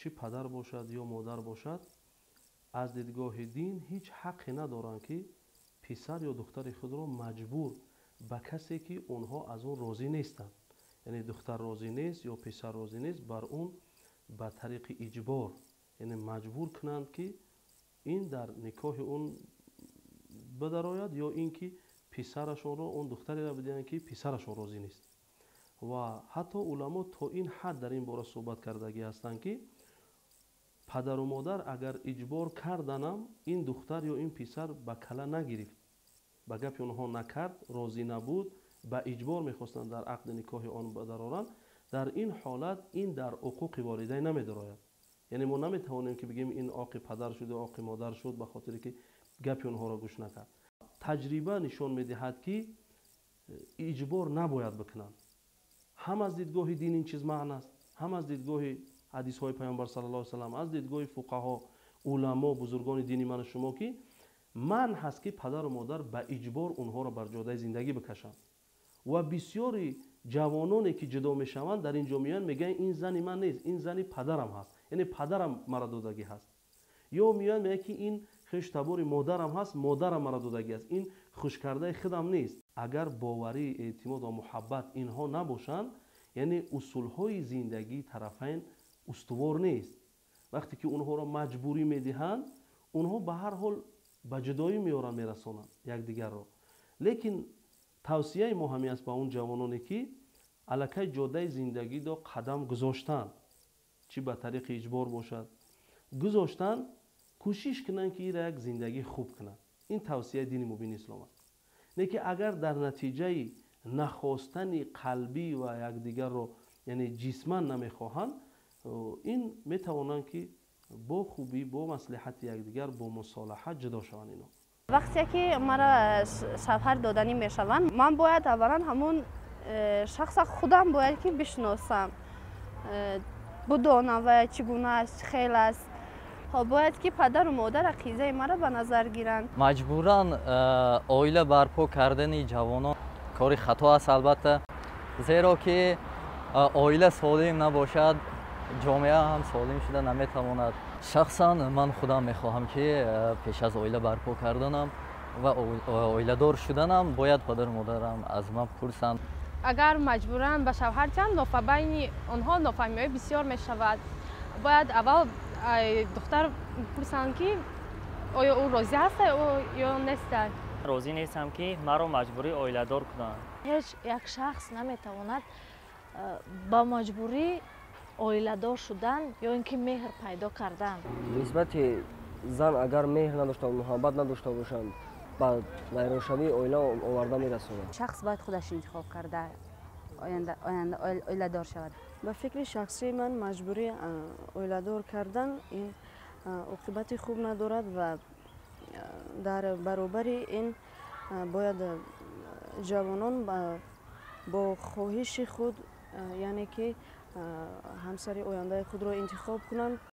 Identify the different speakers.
Speaker 1: Чӣ падар бошад ё модар бошад, аз дидгоҳи дин ҳеҷ ҳаққе надоранд, ки писар ё духтари худро маҷбур ба касе, ки онҳо аз он розӣ нестанд, яъне духтар розӣ нест ё писар розӣ нест, бар он ба тариқи иҷбор, яъне маҷбур кунанд, ки ин дар никоҳи он бидарояд ё ин ки писарашонро он духтареро бидиҳанд, ки писарашон розӣ нест. Ва ҳатто уламо то ин ҳад дар ин бора суҳбат кардагӣ ҳастанд, ки падару модар агар иҷбор карданам, ин духтар ё ин писар ба кала нагирифт, ба гапи онҳо накард, розӣ набуд, ба иҷбор мехостанд дар ақди никоҳи он дароранд, дар ин ҳолат ин дар ҳуқуқи волидайн намедарояд. Яъне мо наметавонем, ки бигем, ин оқи падар шуд ё оқи модар шуд, ба хотире ки гапи онҳоро гӯш накард. Таҷриба нишон медиҳад, ки иҷбор набояд бикунанд. Ҳам аз дидгоҳи дин ин чиз манъ аст, ҳам аз дидгоҳи ҳадисҳои Паёмбар саллаллоҳу алайҳи васаллам, аз дидгоҳи фуқаҳо, уламо, бузургони дини ману шумо, ки манъ ҳаст, ки падару модар ба иҷбор онҳоро бар ҷодаи зиндагӣ бикашанд. Ва бисёри ҷавононе, ки ҷудо мешаванд, дар ин ҷо меоянд, мегӯянд, ин зани ман нест, ин зани падарам ҳаст, яъне падарам мара додагӣ ҳаст. Ё меоянд, мегӯянд, ки ин хештабори модарам ҳаст, модарам мара додагӣ аст, ин хушкардаи худам нест. Агар боварӣ, эътимод ва муҳаббат инҳо набошанд, яъне усулҳои зиндагии тарафайн устувор нест. Вақте ки онҳоро маҷбурӣ медиҳанд, онҳо ба ҳар ҳол ба ҷудоӣ меоранд, мерасонанд якдигарро. Лекин тавсияи мо ҳамин аст ба он ҷавононе, ки аллакай ҷодаи зиндагидо қадам гузоштанд, чӣ ба тариқи иҷбор бошад, гузоштанд, кӯшиш кунанд, ки ира як зиндагии хуб кунанд. Ин тавсияи дини мубини ислом аст. Не ки агар дар натиҷаи нахостани қалбӣ ва якдигарро, яъне ҷисман намехоҳанд, ин метавонанд, ки бо хубӣ, бо маслиҳати якдигар, бо мусолиҳа ҷудо шаванд ино.
Speaker 2: Вақте ки мара шавҳар доданӣ мешаванд, ман бояд аввалан ҳамун шахса худам бояд ки бишносам, бидонам ва чӣ гуна аст, чӣ хел аст. Бояд ки падару модар ақидаи маро ба назар гиранд.
Speaker 3: Маҷбуран оила барпо кардани ҷавонон кори хато аст, албатта, зеро ки оила солим набошад, ҷомеа ҳам солим шуда наметавонад. Шахсан ман худам мехоҳам, ки пеш аз оила барпо карданам ва оиладор шуданам бояд падару модарам аз ман пурсанд.
Speaker 4: Агар маҷбуран ба шавҳар диҳанд, байни онҳо нофаҳмиҳои бисёр мешавад. Бояд аввал духтар пурсанд, ки оё ӯ розӣ ҳаст ё нест.
Speaker 5: Розӣ нестам, ки маро маҷбурӣ оиладор кунанд.
Speaker 6: Ҳеҷ як шахс наметавонад ба маҷбурӣ оиладор шудан ё ин ки меҳр пайдо кардан.
Speaker 7: Нисбати зан агар меҳр надошта, муҳаббат надошта бошанд, ба вайроншавии оила оварда мерасонад.
Speaker 8: Шахс бояд худаш интихоб карда оянда оиладор шавад.
Speaker 9: Ба фикри шахсии ман, маҷбурӣ оиладор кардан ин оқибати хуб надорад ва дар баробари ин бояд ҷавонон бо хоҳиши худ, яъне ки ҳамсари ояндаи худро интихоб кунанд.